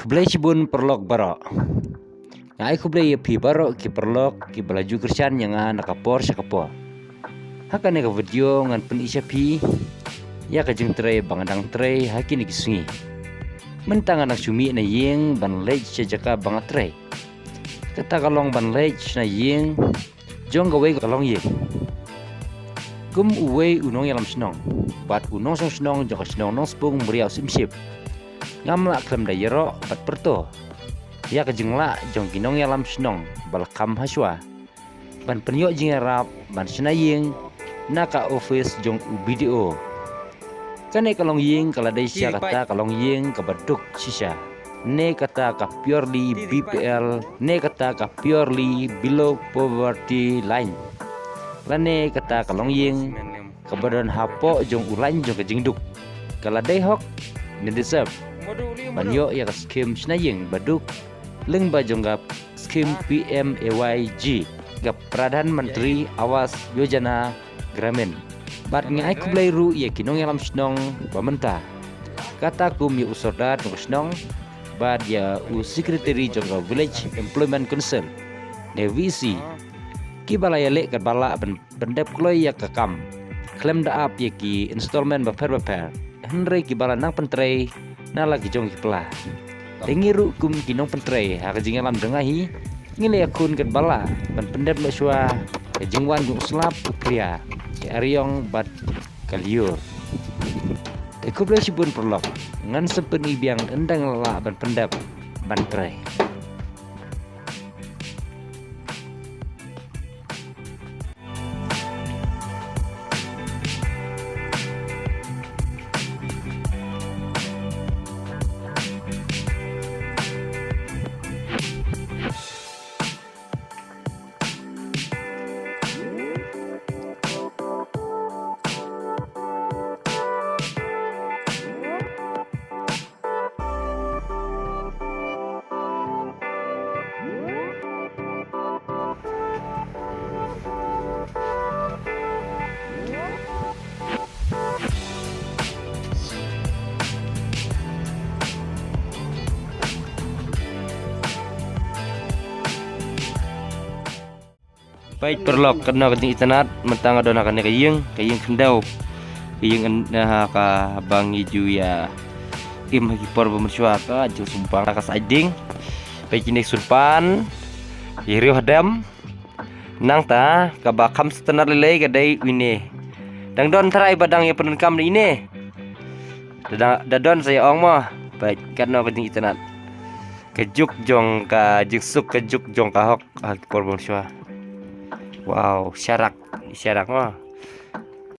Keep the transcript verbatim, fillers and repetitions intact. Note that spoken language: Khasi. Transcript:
Khublei shibun paralok baroh. Nga ai khublei ïa phi baroh ki paralok kiba la ju kyrshan ïa nga na ka por sha ka por. Ha kane ka video ngan pyni sha phi ïa ka jingtrei ba nga dang trei ha kine ki sngi. Mynta nga dang shu mih na ïing ban leit sha jaka ba nga trei. Kata ka long ban leit sha na ïing jong kawei ka longïing. Kum uwei u nongïalam shnong bad u nongshong shnong jong ka shnong Nongspung Mriaw Sipmynsip, ngam lah khlem da ïaroh bad pyrto ïa ka jinglah jong ki nongïalam shnong ba la kham hashwa ban pynïoh jingïarap ban shna ïing na ka office jong u B D O. Kane ka longïing ka la dei shisha kata ka longïing kaba duk shisha, ne kata ka purely B P L, ne kata ka purely below poverty line, lane kata ka longïing kaba don hapoh jong u lain jong ka jingduk. Ka la dei hok ne deserve ban ïoh ïa ka skim shna ïing ba duk lyngba jong ka skim P M A Y G, ka Pradhan Mantri Awas Yojana Gramin. Bad nga ai khublei ruh ïa ki nongïalam shnong ba mynta, kata kum ïa u sordar jong ka shnong bad ïa u secretary jong ka Village Employment Council ne V E C, kiba la ïaleh katba lah ban pyndep kloi ïa ka kam khlem da ap ïa ki installment bapher bapher, hynrei kiba la nang pyntrei na la ki jong ki pla. Te ngi ruh kum ki nongpyntrei ha ka jingïalam jong nga hi, ngi la ïakhun katba lah ban pyndep noh shuwa ka jingwan jong u slap u phria, ka ariong bad ka lyiur. Te khublei shibun paralok, ngan sa pyni biang ynda nga la lah ban pyndep ban trei. Peit paralok, katno ka jingitynnad, mynta nga don ha kane ka ïing, ka ïing khyndew. Ka ïing yn-, ha kaba ngi ju ïa im ha ki por ba mynshuwa, ka jingsumang ka sait ding. Peit kine ki surpan, ki riew hadem. Nangta kaba kham sngewtynnad lei lei ka dei ine. Dang don trai ba dang ïa pyndonkam da ine. Da, da don sa ïa ong mo. Peit katno ka jingitynnad. Ka juk jong ka jingsuk, ka juk jong ka hok ha ki por ba mynshuwa. Wow, sharak, sharak mo.